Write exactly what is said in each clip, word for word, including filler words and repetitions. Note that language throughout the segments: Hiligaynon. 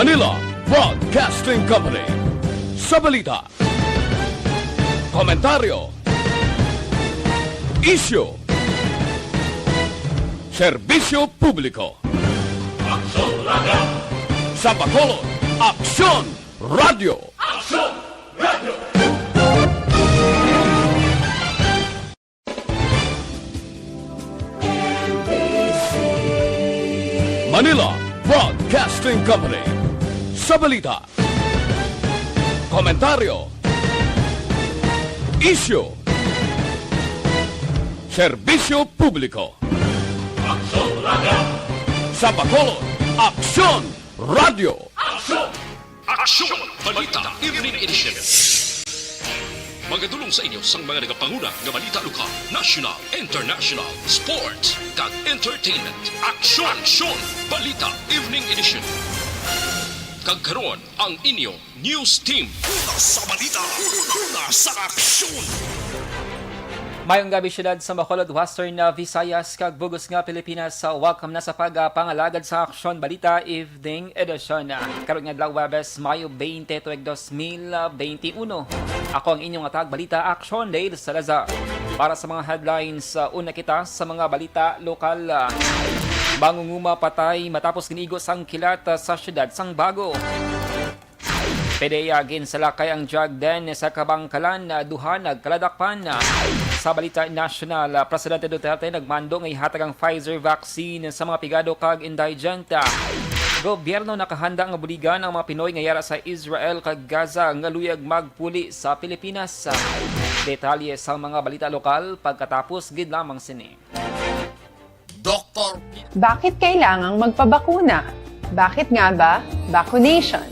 Manila Broadcasting Company. Sa balita, komentaryo, isyu, serbisyo publiko. Aksyon Radio! Sa Bacolod, Aksyon Radio! Aksyon Radio! Manila Broadcasting Company. Sa balita, komentaryo, isyu, serbisyo publiko. Aksyon Radio! Sa Bacolod, Aksyon Radio! Aksyon! Aksyon! Balita Evening Edition. Magadulong sa inyo sang mga nagapanguna nga balita lokal, national, international, sports, kag entertainment. Aksyon! Aksyon! Balita Evening Edition. Kag karon, ang inyo news team. Una sa balita, una sa aksyon. Mayong gabi, siyudad sa Bacolod, Western, uh, Visayas, kag bug-os nga Pilipinas. Uh, welcome na sa pag, uh, pangalagad sa Aksyon Balita Evening Edition. Uh, karon nga adlaw, Huwebes, Mayo twenty, tuig dos mil benti uno. Ako ang inyong atag balita, Aksyon Dale Salazar. Para sa mga headlines, uh, una kita sa mga balita lokal. Uh, mangunguma patay matapos ginigo sang kilat, uh, sa siyudad sang Bago. PDEA ginsalakay ang drug den sa Kabangkalan, duha nagkaladakpan. Sa balita nasyonal, Presidente Duterte nagmando nga ihatag ang Pfizer vaccine sa mga pigado kag indigent. Gobyerno nakahanda nga buligan ang mga Pinoy nga yara sa Israel kag Gaza nga luyag magpuli sa Pilipinas. Detalye sa mga balita lokal pagkatapos gid lamang sini. Doktor Bakit kailangang magpabakuna? Bakit nga ba vaccination?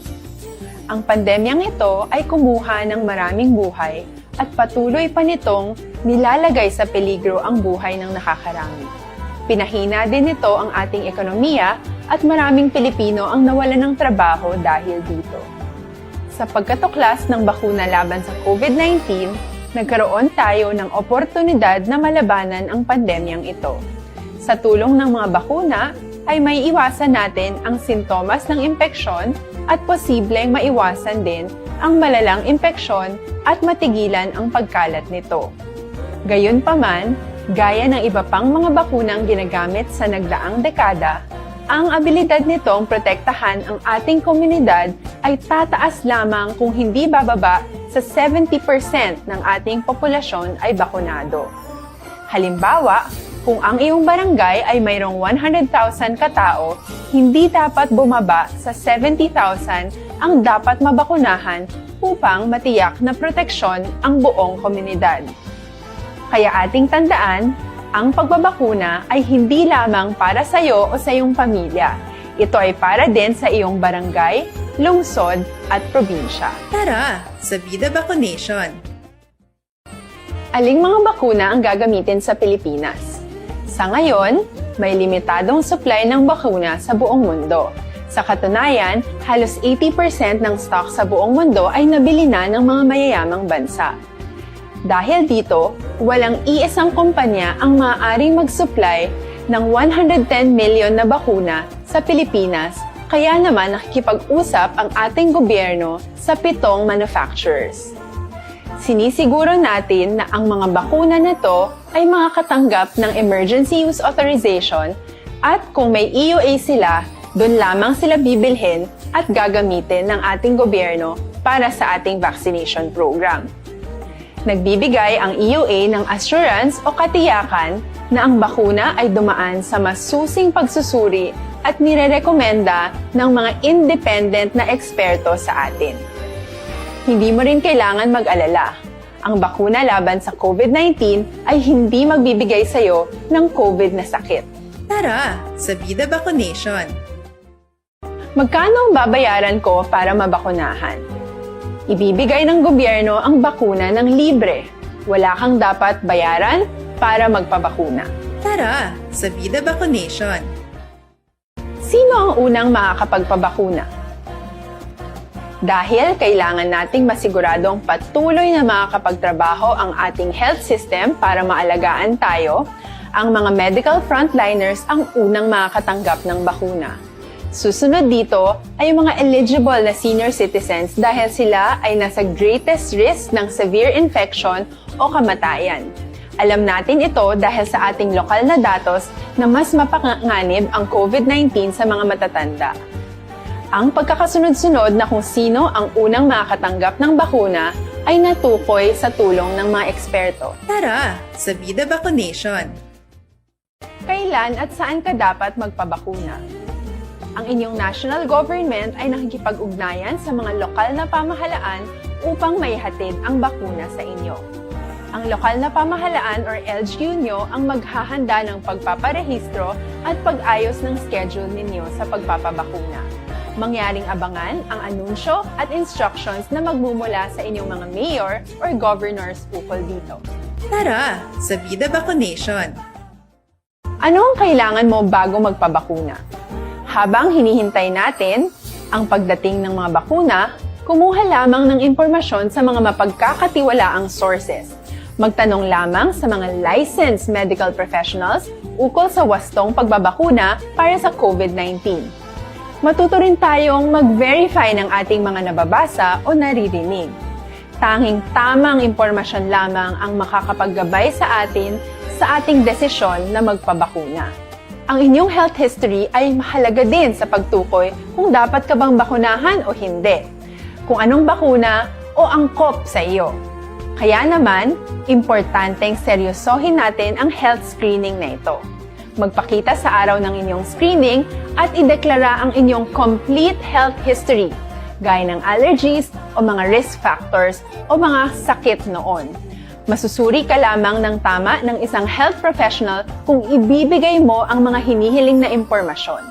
Ang pandemyang ito ay kumuha ng maraming buhay at patuloy pa nitong nilalagay sa peligro ang buhay ng nakakarami. Pinahina din nito ang ating ekonomiya at maraming Pilipino ang nawalan ng trabaho dahil dito. Sa pagkatuklas ng bakuna laban sa COVID nineteen, nagkaroon tayo ng oportunidad na malabanan ang pandemyang ito. Sa tulong ng mga bakuna, ay may iwasan natin ang sintomas ng impeksyon at posibleng maiwasan din ang malalang impeksyon at matigilan ang pagkalat nito. Gayunpaman, gaya ng iba pang mga bakunang ginagamit sa nagdaang dekada, ang abilidad nitong protektahan ang ating komunidad ay tataas lamang kung hindi bababa sa seventy percent ng ating populasyon ay bakunado. Halimbawa, kung ang iyong barangay ay mayroong one hundred thousand katao, hindi dapat bumaba sa seventy thousand ang dapat mabakunahan upang matiyak na proteksyon ang buong komunidad. Kaya ating tandaan, ang pagbabakuna ay hindi lamang para sa iyo o sa iyong pamilya. Ito ay para din sa iyong barangay, lungsod, at probinsya. Tara, sa Bida Vaccination! Aling mga bakuna ang gagamitin sa Pilipinas? Sa ngayon, may limitadong supply ng bakuna sa buong mundo. Sa katunayan, halos eighty percent ng stock sa buong mundo ay nabili na ng mga mayayamang bansa. Dahil dito, walang iisang kumpanya ang maaaring mag-supply ng one hundred ten million na bakuna sa Pilipinas, kaya naman nakikipag-usap ang ating gobyerno sa pitong manufacturers. Sinisiguro natin na ang mga bakuna na to ay makakatanggap ng emergency use authorization at kung may E U A sila, doon lamang sila bibilhin at gagamitin ng ating gobyerno para sa ating vaccination program. Nagbibigay ang E U A ng assurance o katiyakan na ang bakuna ay dumaan sa masusing pagsusuri at nirerekomenda ng mga independent na eksperto sa atin. Hindi mo rin kailangan mag-alala. Ang bakuna laban sa COVID nineteen ay hindi magbibigay sa iyo ng COVID na sakit. Tara, sa Bida Vaccination! Magkano ang babayaran ko para mabakunahan? Ibibigay ng gobyerno ang bakuna ng libre. Wala kang dapat bayaran para magpabakuna. Tara, sa Bida Vaccination! Sino ang unang makakapagpabakuna? Dahil kailangan nating masiguradong patuloy na makakapagtrabaho ang ating health system para maalagaan tayo, ang mga medical frontliners ang unang makakatanggap ng bakuna. Susunod dito ay ang mga eligible na senior citizens dahil sila ay nasa greatest risk ng severe infection o kamatayan. Alam natin ito dahil sa ating lokal na datos na mas mapanganib ang COVID nineteen sa mga matatanda. Ang pagkakasunod-sunod na kung sino ang unang makakatanggap ng bakuna ay natukoy sa tulong ng mga eksperto. Tara sa Vida Vaccination! Kailan at saan ka dapat magpabakuna? Ang inyong national government ay nakikipag-ugnayan sa mga lokal na pamahalaan upang maihatid ang bakuna sa inyo. Ang lokal na pamahalaan or L G U nyo ang maghahanda ng pagpaparehistro at pag-ayos ng schedule ninyo sa pagpapabakuna. Mangyaring abangan ang anunsyo at instructions na magmumula sa inyong mga mayor or governors ukol dito. Tara sa Vida Vaccination! Ano ang kailangan mo bago magpabakuna? Habang hinihintay natin ang pagdating ng mga bakuna, kumuha lamang ng impormasyon sa mga mapagkakatiwalaang sources. Magtanong lamang sa mga licensed medical professionals ukol sa wastong pagbabakuna para sa COVID nineteen. Matuto rin tayong mag-verify ng ating mga nababasa o naririnig. Tanging tamang impormasyon lamang ang makakapaggabay sa atin sa ating desisyon na magpabakuna. Ang inyong health history ay mahalaga din sa pagtukoy kung dapat ka bang bakunahan o hindi, kung anong bakuna o angkop sa iyo. Kaya naman, importanteng seryosohin natin ang health screening na ito. Magpakita sa araw ng inyong screening at ideklara ang inyong complete health history, gaya ng allergies o mga risk factors o mga sakit noon. Masusuri ka lamang ng tama ng isang health professional kung ibibigay mo ang mga hinihiling na impormasyon.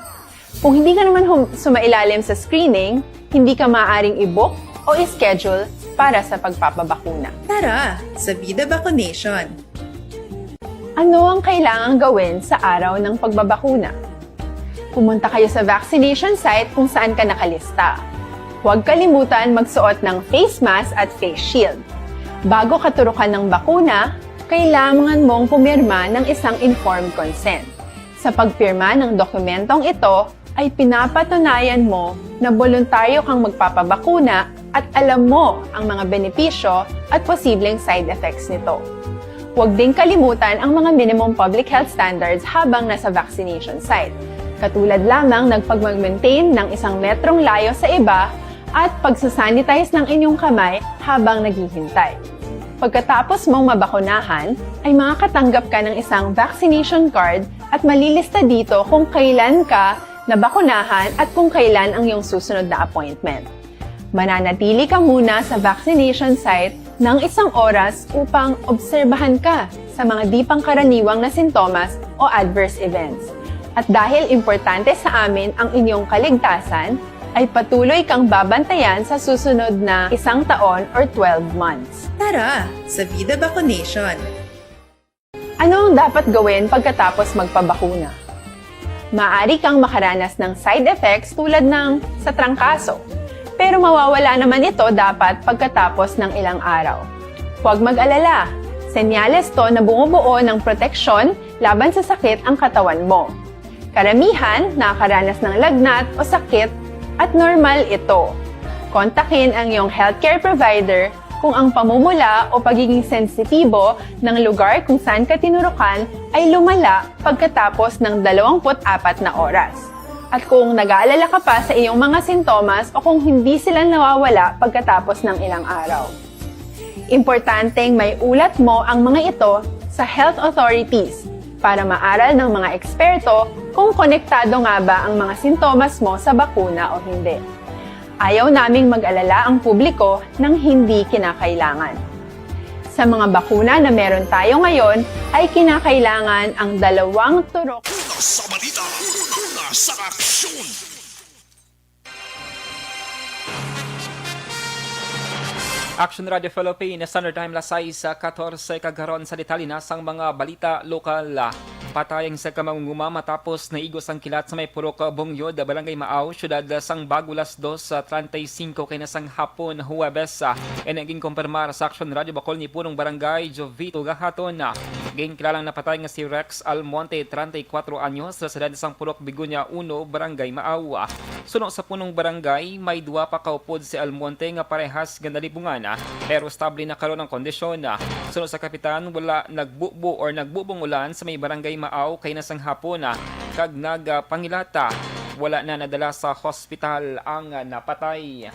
Kung hindi ka naman hum- sumailalim sa screening, hindi ka maaaring i-book o i-schedule para sa pagpapabakuna. Tara sa Vida Vaccination! Ano ang kailangang gawin sa araw ng pagbabakuna? Pumunta kayo sa vaccination site kung saan ka nakalista. Huwag kalimutan magsuot ng face mask at face shield. Bago katurukan ng bakuna, kailangan mong pumirma ng isang informed consent. Sa pagpirma ng dokumentong ito, ay pinapatunayan mo na boluntaryo kang magpapabakuna at alam mo ang mga benepisyo at posibleng side effects nito. Huwag ding kalimutan ang mga minimum public health standards habang nasa vaccination site, katulad lamang ng pagmag-maintain ng isang metrong layo sa iba at pagsasanitize ng inyong kamay habang naghihintay. Pagkatapos mong mabakunahan, ay makakatanggap ka ng isang vaccination card at malilista dito kung kailan ka nabakunahan at kung kailan ang iyong susunod na appointment. Mananatili ka muna sa vaccination site ng isang oras upang obserbahan ka sa mga di pangkaraniwang na sintomas o adverse events. At dahil importante sa amin ang inyong kaligtasan, ay patuloy kang babantayan sa susunod na isang taon or twelve months. Tara sa Vida Vaccination! Ano ang dapat gawin pagkatapos magpabakuna? Maaari kang makaranas ng side effects tulad ng sa trangkaso, pero mawawala naman ito dapat pagkatapos ng ilang araw. Huwag mag-alala, senyales to na bumubuo ng proteksyon laban sa sakit ang katawan mo. Karamihan nakakaranas ng lagnat o sakit at normal ito. Kontakin ang iyong healthcare provider kung ang pamumula o pagiging sensitibo ng lugar kung saan ka tinurukan ay lumala pagkatapos ng dalawampu't apat na oras. At kung nag-aalala ka pa sa iyong mga sintomas o kung hindi sila nawawala pagkatapos ng ilang araw. Importanteng maiulat mo ang mga ito sa health authorities para maaral ng mga eksperto kung konektado nga ba ang mga sintomas mo sa bakuna o hindi. Ayaw naming mag-alala ang publiko ng hindi kinakailangan. Sa mga bakuna na meron tayo ngayon, ay kinakailangan ang dalawang turok. Una sa balita, una sa aksyon. Action Radio Philippines, Standard Time, las sais katorse, kag karon sa detalye na sang mga balita lokal. Patay ang isa ka mangunguma matapos naigos ang kilat sa may Purok Bungyod, Barangay Maaw, siyudad sang Bago, las dos treinta y cinco kaina sang hapon, Huwebes. Ini ang ginkumpirmar sa Action Radio Bacol ni Punong Barangay Jovito Gahaton. Ginkilalang napatay nga si Rex Almonte, treinta y cuatro anyos, residente sang Purok Begonia uno, Barangay Maaw. Suno sa punong barangay, may duha pa ka upod si Almonte nga parehas nga nalibungan, pero estable na karon ang kondisyon. Suno sa kapitan, wala nagbubo or nagbubong ulan sa may Barangay Maaw kaina sang hapon, kag nagapangilata, wala na nadala sa hospital ang napatay.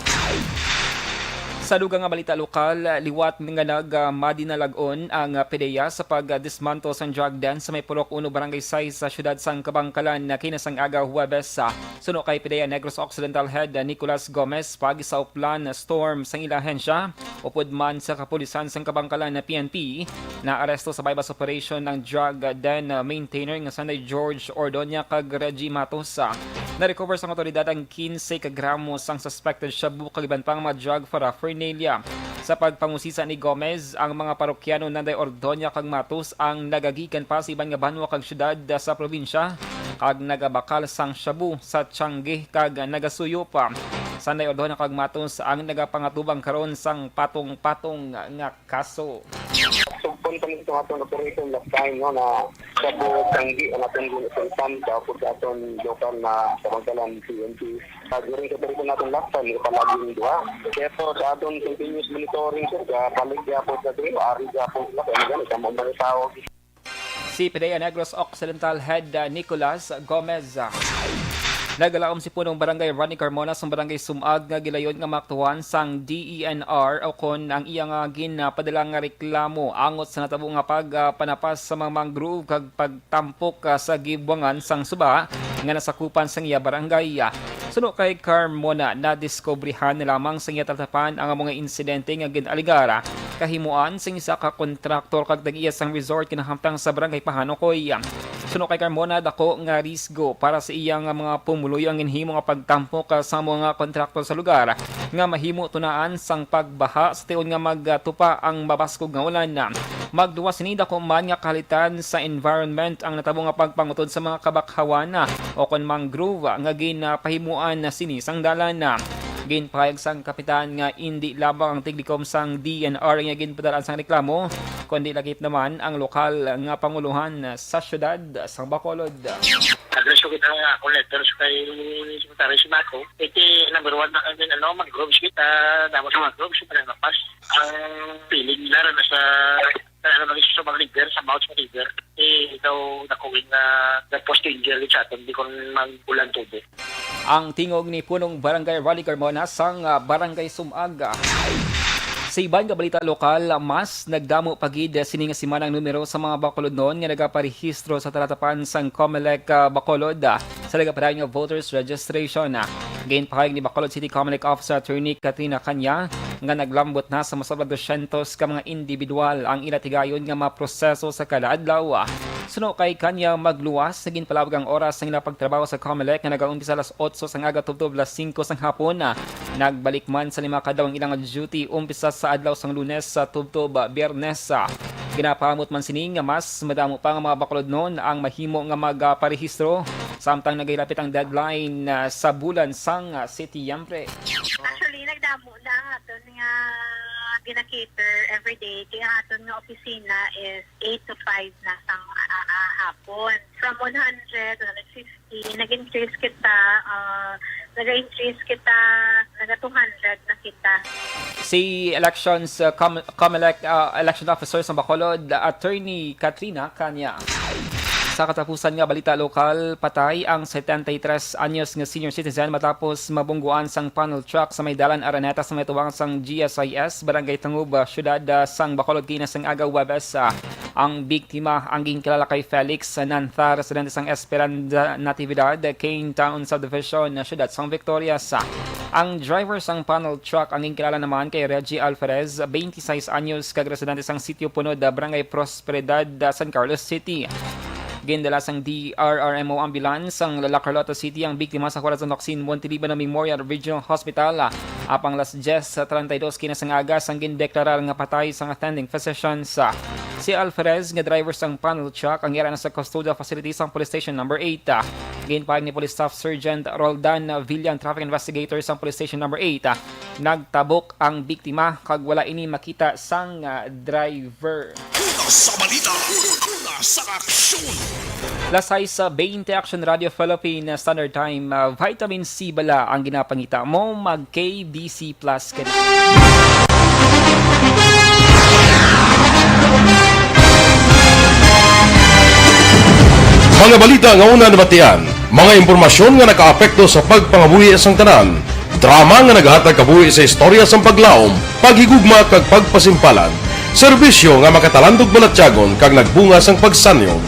Sa dugang nga balita lokal, liwat nga nag, ah, madinalag-on ang, ah, PDEA sa pag-dismantle sang drug den sa may Purok Uno, Barangay Sais sa siyudad sang Kabankalan, ah, kaina sang aga Huwebes. Ah, suno kay PDEA Negros Occidental Head, ah, Nicolas Gomez, pagi sa uplan, ah, storm sang ila ahensya, upod man sa kapulisan sang Kabankalan na P N P, naaresto sa buy-bust operation ang drug den, ah, maintainer nga sanday George Ordonia kag Reggie Matos. Ah, na-recover sang awtoridad ang quince ka gramo sang suspected shabu kag iban pang mga drug paraphernalia. Sa pagpangusisa ni Gomez, ang mga parokyano Nanday Ordonia kag Matos ang nagagikan pa sa iban nga banwa kag syudad sa probinsya kag nagabakal sang shabu sa Tiangge kag nagasuyo pa. Sanday Ordonia kag Matos ang nagapangatubang karon sang patong-patong nga kaso. Sugpon kami sa aton operation last time, no, na sa buong Tiangge, ang aton ginsultan, tapos sa aton lokal na Kabankalan C N P. Sa during sa operation natin last time, may palaging duha. Kaya po sa aton continuous monitoring, sir, sa palig po sa diri, ari po sila, kaya magani, sa mga tao. Si PDEA Negros Occidental Head, uh, Nicolas Gomez. Nagalaom si punong barangay Ronnie Carmona sang barangay Sumag nga gilayon nga maaktuhan sang D E N R o kon ang iya nga ginpadala nga reklamo angot sa natabo nga pagpanapas sa mga mangrove kag pagtampok, ah, sa gibuangan sang suba nga nasakupan sang iya barangay. Suno kay Carmona, nadiskubrihan na lamang sa iya talatapan ang mga insidente nga gin-alegar kahimuan sang isa ka kontraktor kag tag-iya sang resort kinahamtang sa Barangay Pahanukoy. Suno kay Carmona, dako nga risgo para sa iya nga mga pumuluyo ang ginhimo nga pagtampok, ah, sa mga kontraktor sa lugar nga mahimo tunaan sang pagbaha sa tion nga magtupa ang mabaskog nga ulan. Magluwas sini, dako man nga kahalitan sa environment ang natabo nga pagpangutod sa mga kabakhawan, ah, o kon mangrove, ah, nga ginpahimuan na sini sang dalan. Ginpahayag sang kapitan nga indi lamang ang tiglikom sang D E N R nga ginpadala-an sang reklamo, kundi lakip naman ang lokal nga pangulohan sa siyudad sang Bacolod. Address ko kita nga akong letters kay Secretary Sibaco. Iti number one na kami, ano, mangroves kita, damo sa mangroves, sa Pananapas. Ang feeling nila na sa, sa, ano, sa mga river, sa mouth sa river, eh, ikaw nakuwing na nagpos danger sa aton, di kon mag-ulan tubo. Ang tingog ni Punong Barangay Ronnie Carmona sang, ah, Barangay Sumag. Sa iban nga balita lokal, mas nagdamo pa gid sini nga semana ang numero sa mga Bacolodnon nga nagaparehistro sa talatapan sang Comelec, ah, Bacolod, ah, sa nagapadayon nga voters registration. Ginpahayag ni Bacolod City Comelec Officer Attorney Katrina Kanya nga naglambot na sa mas sobra dosyentos ka mga individual ang ila tigayon nga maproseso sa kada adlaw. Suno kay Kanya, magluwas nga ginpalawag ang oras sang ila pagtrabaho sa Comelec nga nagaumpisa alas otso sang aga tubtob alas singko sang hapon. Nagbalik man sa lima ka adlaw ang ilang duty umpisa sa adlaw sang Lunes sa tubtob Biyernes. Ginapahamot man sini nga mas madamo pa nga mga Bacolodnon ang mahimo nga magaparehistro, samtang nagahilapit ang deadline, ah, sa bulan sang, ah, Setyembre. Actually, nagdamo na ang aton nga gina-cater everyday. Kay ang aton nga opisina is eight to five na sang, ah, ah, hapon. From one hundred, one hundred fifty, nag-increase kita, ah, nag-increase kita, naga two hundred na kita. Si elections, uh, Com-, Comelec, uh, election officer sa Bacolod, Attorney Katrina Kanya. Sa katapusan nga balita lokal, patay ang setenta y tres anyos nga senior citizen matapos mabungguan sang panel truck sa may Dalan Araneta sa may tubangan sang G S I S, Barangay Tanguba, Siyudad, uh, sang Bacolod, kaina sang aga Huwebes. Uh, ang biktima ang ginkilala kay Felix Nanza, residente sang Esperanza Natividad, Kane Town Subdivision, Siyudad sang Victorias. Ang driver sang panel truck ang ginkilala naman kay Reggie Alferez, twenty-six anyos, kag residente sang Sitio Punod, Barangay Prosperidad, San Carlos City. Gindala sang D R R M O ambulance sang La Carlota City ang biktima sa Corazon Locsin Montiliban Memorial Regional Hospital, apang alas diyes treinta y dos kaina sang aga sang gindeklarar nga patay sang attending physicians. Si Alferez nga driver sang panel truck ang yara na sa custodial facility sang Police Station Number Eight. Ginpahayag ni Police Staff Sergeant Roldan Villan, traffic investigator sang Police Station Number Eight, Nagtabok ang biktima kag wala ini makita sang, ah, driver. Una sa balita, una sa aksyon. Alas sais sa baynte, Action Radio Philippine Standard Time, ah, vitamin C bala ang ginapangita mo, mag K B C Plus ka na. Mga balita nga una nabatian, mga impormasyon nga nakaapekto sa pagpangabuhi sang tanan, drama nga nagahatag kabuhi sa istorya sang paglaom, paghigugma kag pagpasimpalan, serbisyo nga makatalandog balatyagon kag nagbunga sang pagsanyog.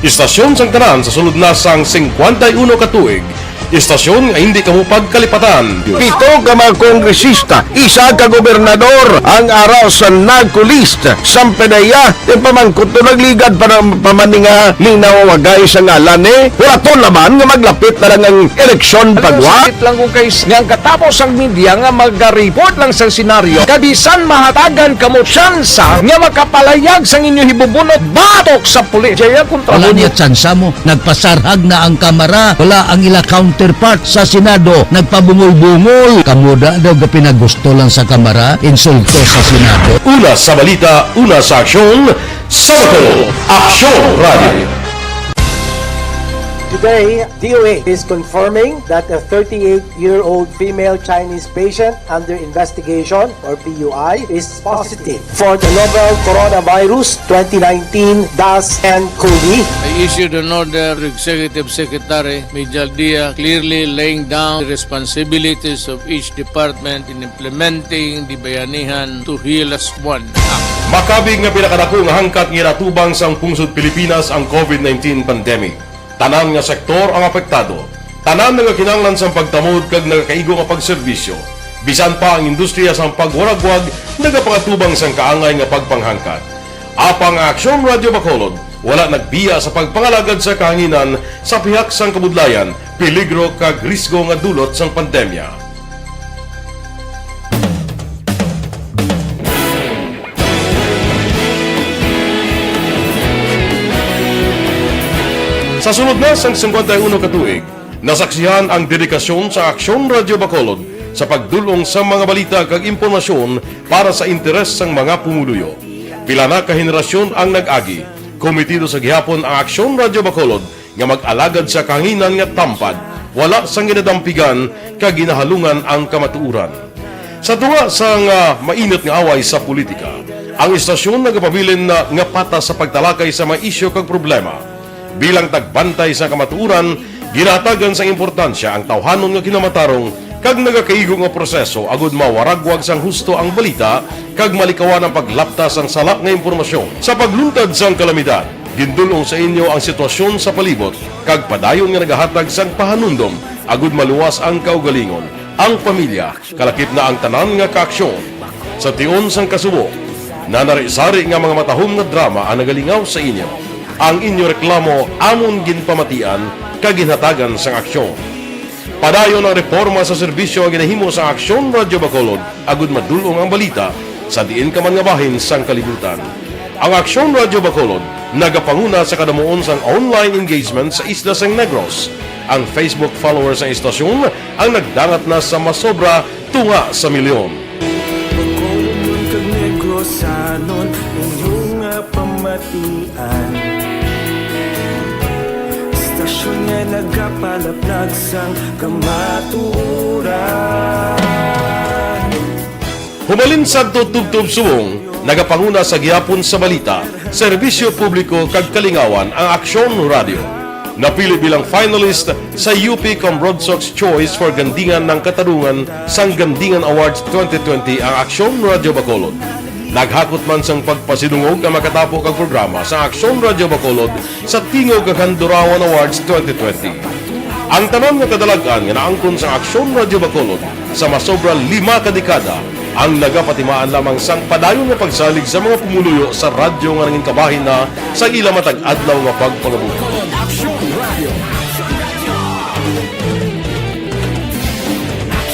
Istasyon sang tanan sa sulod na sang singkwenta y uno ka tuig. Istasyon nga hindi kamo pagkalipatan. Pito ka mga kongresista, isa ka gobernador ang ara sa NAGCO list. Sang PDEA, ipamangkot to, nagligad pa na, pa man ni nga ning nawawagay sa ngalan, eh. Hulaton naman nga maglapit na lang ang eleksyon. Alam mo, pagwa. Sakit lang kung kay s-, nga ang katapos ang media nga magareport lang sa senaryo, kabisan mahatagan kamo tsansa nga makapalayag sang inyo hibubunot batok sa pulis. Jaya kontra. Wala mo niya tsansa mo. Nagpasarhag na ang Kamara. Wala ang ila counterpart sa Senado. Nagpabungol-bungol. Kamo da daw gapinagusto lang sa Kamara, insulto sa Senado. Una sa balita, una sa aksyon, sa Bacolod, Aksyon Radio. Today, D O A is confirming that a thirty-eight-year-old female Chinese patient under investigation, or P U I, is positive for the novel coronavirus twenty nineteen dash N COVID. I issued an order to Executive Secretary Mijal Dia, clearly laying down the responsibilities of each department in implementing the Bayanihan to Heal As One Act. Makabig nga pinakadako nga hangkat nga ginatubang sang pungsod Pilipinas ang COVID nineteen pandemic. Tanan nga sektor ang apektado. Tanan nagakinahanglan sang pagtamod kag nagakaigo nga pagserbisyo. Bisan pa ang industriya sang pagwaragwag nagapangatubang sang kaangay nga pagpanghangkat. Apang ang Aksyon Radio Bacolod wala nagbiya sa pagpangalagad sa kahanginan sa pihak sang kabudlayan, peligro kag risgo nga dulot sang pandemya. Sa sulod na sang singkwenta y uno ka tuig, nasaksihan ang dedikasyon sa Aksyon Radio Bacolod sa pagdul-ong sa mga balita kag impormasyon para sa interes sang mga pumuluyo. Pila na ka henerasyon ang nag-agi. Komitido sa gihapon ang Aksyon Radio Bacolod nga mag-alagad sa kahanginan nga tampad, wala sang ginadampigan kag ginahalungan ang kamatuoran. Sa tunga sang, ah, mainit nga away sa politika, ang istasyon nagapabilin na nga patas sa pagtalakay sa mga isyu kag problema. Bilang tagbantay sa kamatuoran, ginahatagan sang importansya ang tawhanon nga kinamatarong kag nagakaigo nga proseso agud mawaragwag sang husto ang balita kag malikawan ang paglapta sang sala nga impormasyon. Sa pagluntad sang kalamidad, gindul-ong sa inyo ang sitwasyon sa palibot kag padayon nga nagahatag sang pahanumdom agud maluwas ang kaugalingon, ang pamilya, kalakip na ang tanan nga kaaksyon. Sa tion sang kasubo, nanari-sari nga mga matahom nga drama ang nagalingaw sa inyo. Ang inyo reklamo amon ginpamatian kag ginhatagan sang aksyon. Padayon ang reporma sa serbisyo nga ginahimo sa Aksyon Radyo Bacolod agud madul-ong ang balita sa diin ka man nga bahin sang kalibutan. Ang Aksyon Radyo Bacolod nagapanguna sa kadamuon sang online engagement sa isla sang Negros. Ang Facebook followers sang istasyon ang nagdangat na sa masobra tunga sa milyon. Bacolodnon kag Negrosanon, inyo nga pamatian. Istasyon nga nagapalaplag sang kamatuoran. Hubalin sadto tubtob subong, nagapanguna sa gihapon sa balita, serbisyo publiko kag kalingawan ang Aksyon Radyo. Napili bilang finalist sa U P Cambrodsoc's Choice for Gandingan ng Katarungan sang Gandingan Awards twenty twenty ang Aksyon Radyo Bacolod. Naghakot man sang pagpasidungog ang makatapo kag programa sa Aksyon Radyo Bacolod sa Tingog kag Handurawan Awards twenty twenty. Ang tanan nga kadalag-an nga naangkon sa Aksyon Radyo Bacolod sa masobra lima ka dekada ang nagapatimaan lamang sang padayon nga pagsalig sa mga pumuluyo sa radyo nga nangin kabahin na sa ila matag adlaw nga pagpangabuhi. Aksyon Radio.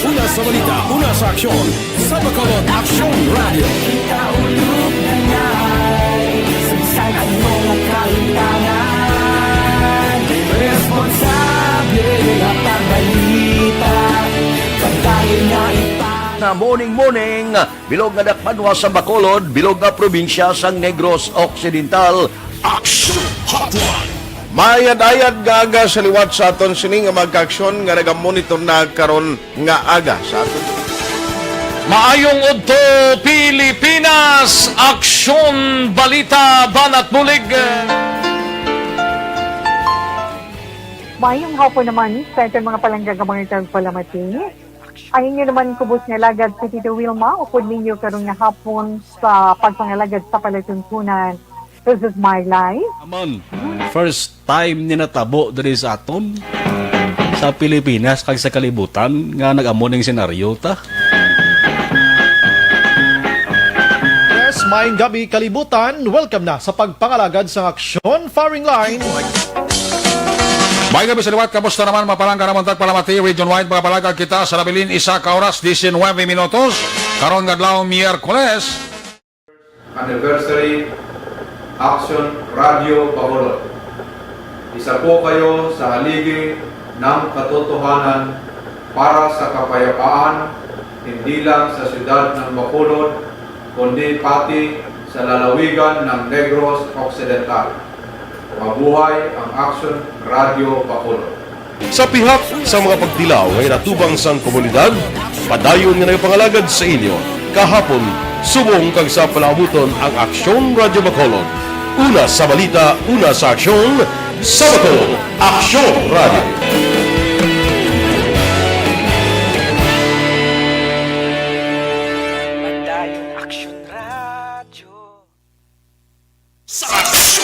Una sa balita, una sa aksyon, sa Bacolod Aksyon Radio. Kita ulog na ngay, sa bisan ano nga kahintangan, responsable nga pagbalita, pagdali nga ipa- Na morning, morning, bilog nga dakbanwa sa Bacolod, bilog nga probinsya sang Negros Occidental. Action Hotline. Mayad-ayad nga aga sa liwat sa aton sini nga mga kaaksyon nga nagamonitor na karon nga aga sa aton. Maayong udto, Pilipinas! Aksyon, balita, banat bulig. Mayong hapon naman sa aton mga palangga nga mga tagpalamati. Ang inyo naman kubos nga alagad si Tito Wilma, upod ninyo karon nga hapon sa pagpangalagad sa palatuntunan. This is my life. Amon, first time ni natabo diri sa aton, sa Pilipinas kag sa kalibutan nga nag-amo ning senaryo ta. Yes, maayong gabi kalibutan. Welcome na sa pagpangalagad sang Aksyon Firing Line. May gabi sa liwat, kamusta naman, mapalangga naman tagpalamati, region-wide, mga palagad kita sa nabilin, isa ka oras, diecinuebe minutos, karon nga adlaw, Miyerkules. Anniversary, Action Radio Bacolod. Isa po kayo sa haligi ng katotohanan para sa kapayapaan, hindi lang sa siyudad ng Bacolod, kundi pati sa lalawigan ng Negros Occidental. Mabuhay ang Action Radio Bacolod. Sa pihak sa mga pagtilaw nga ginatubang sang komunidad, padayon nga nagapangalagad sa inyo kahapon, subong kag sa palaabuton ang Aksyon Radio Bacolod. Una sa balita, una sa aksyon, sa Bacolod, Aksyon Radio. Padayon Aksyon Radio. Sa aksyon!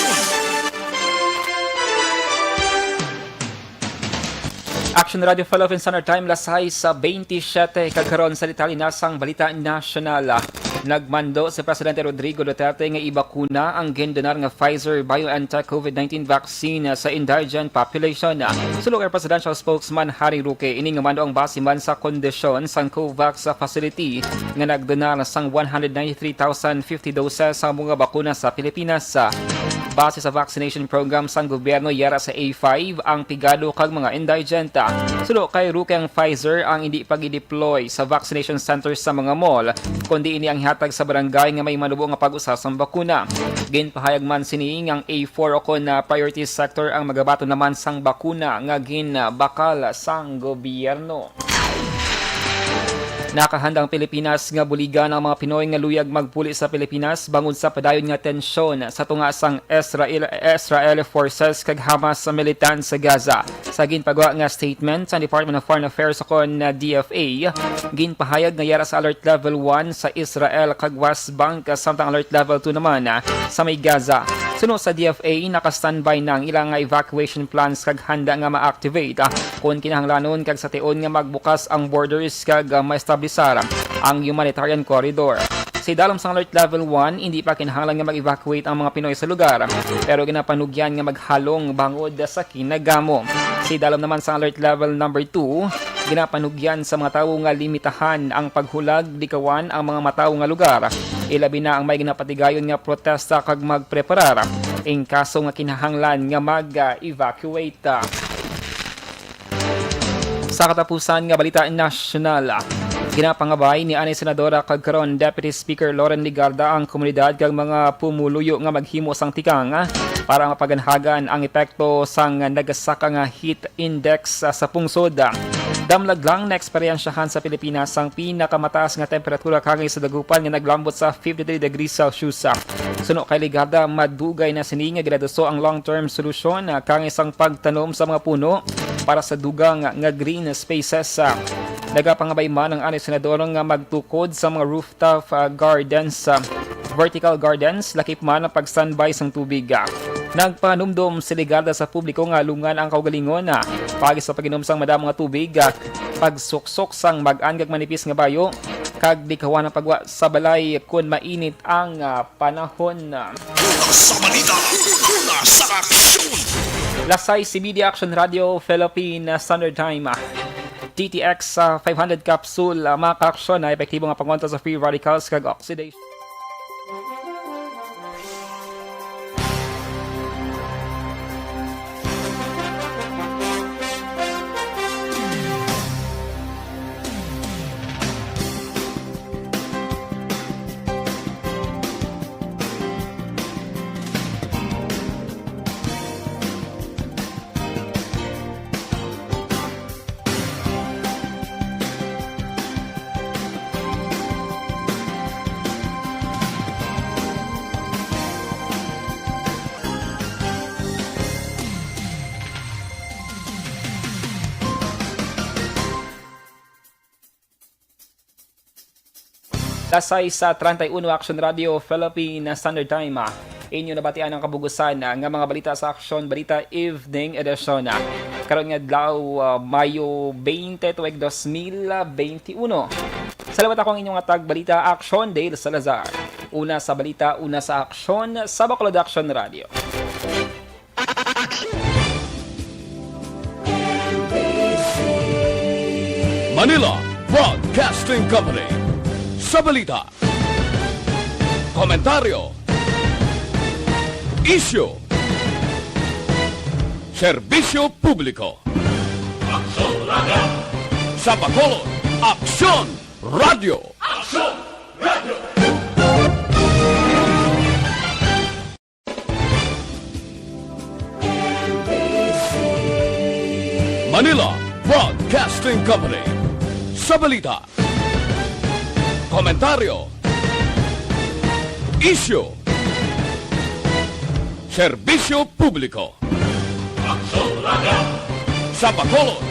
Action Radio Philippines Standard Time, alas sais sa twenty-seven, kag karon sa detalye na sang balita nasyonal. Nagmando si Presidente Rodrigo Duterte nga ibakuna ang gindonar nga Pfizer-BioNTech COVID nineteen vaccine sa indigent population. Suno kay Presidential Spokesman Harry Roque, ini nga mando ang base man sa kondisyon sang COVAX facility nga nagdonar sang one hundred ninety-three thousand fifty doses sa mga bakuna sa Pilipinas. Base sa vaccination program sang gobyerno, yara sa A five ang pigado kag mga indigent. Suno kay Roque, ang Pfizer ang indi pag-i-deploy sa vaccination center sa mga mall, kundi ini ang ihatag sa barangay nga may manubo nga pag-usa sang bakuna. Ginpahayag man sini nga ang A four ukon na priority sector ang magabaton naman sang bakuna nga ginbakal sang gobyerno. Nakahanda ang Pilipinas nga buligan ang mga Pinoy nga luyag magpuli sa Pilipinas bangod sa padayon nga tensyon sa tunga sang Israel, Israel forces kag Hamas militants sa Gaza. Sa ginpagwa nga statement sang Department of Foreign Affairs ukon na D F A, ginpahayag nga yara sa Alert Level one sa Israel kag West Bank, samtang Alert Level two naman sa may Gaza. Suno sa D F A, naka-standby na ang ila nga evacuation plans kag handa nga ma-activate, ah, kon kinahanglanon, kag sa tion nga magbukas ang borders kag, ah, maestablisar ang humanitarian corridor. Sa idalom sang Alert Level one, hindi pa kinahanglan nga mag-evacuate ang mga Pinoy sa lugar, pero ginapanugyan nga maghalong bangod sa kinagamo. Sa idalom naman sang Alert Level Number two, ginapanugyan sa mga tawo nga limitahan ang paghulag, likawan ang mga matawo nga lugar, ilabi na ang may ginapatigayon nga protesta, kag magpreparar in kaso nga kinahanglan nga mag-evacuate. Sa katapusan nga balita nasyonal, ginapangabay ni anay Senadora kag karon Deputy Speaker Loren Legarda ang komunidad kag mga pumuluyo nga maghimo sang tikang para mapaganhagan ang epekto sang nagasaka nga heat index sa pungsod. Damlag lang, naeksperyensyahan sa Pilipinas ang pinakamataas nga temperatura kangay sa dagupan nga naglambot sa fifty-three degrees Celsius. Suno kay Legarda, madugay na sini nga ginaduso ang long-term solusyon, ah, kangay sang pagtanom sa mga puno para sa dugang nga green spaces. Nagapangabay man ang anay senador nga magtukod sa mga rooftop, ah, gardens, ah, vertical gardens, lakip man ang pag-standby sang tubig. Nagpanumdom si Legarda sa publiko nga lungan ang kaugalingon, ah, paagi sa pag-inom sang madamo nga tubig, ah, pagsuksok sang mag-an kag manipis nga bayo, kag likawan ang pagwa sa balay kon mainit ang, ah, panahon. Una sa balita, una sa aksyon. Lasay si Media Action Radio Philippine Standard Time. D T X, ah, five hundred capsule, ah, mga kaaksyon, na epektibo nga pangontra sa free radicals kag oxidation. Alas sais treinta y uno, Aksyon Radio Philippine Standard Time. Ah, inyo nabatian ang kabugusan, ah, nga mga balita sa Aksyon Balita Evening Edition. Ah, karon nga adlaw, ah, Mayo twenty, tuig dos mil benti uno. Salamat, ako ang inyong atag balita, Aksyon Dale Salazar. Una sa balita, una sa aksyon, sa Bacolod Aksyon Radio. Manila Broadcasting Company. Sa balita, komentaryo, isyu, serbisyo publiko. Aksyon Radio. Sa Bacolod, Aksyon Radio. Aksyon Radio. Manila Broadcasting Company. Sa balita, komentaryo, isyu, serbisyo publiko. Aksyon Radio. Sa Bacolod,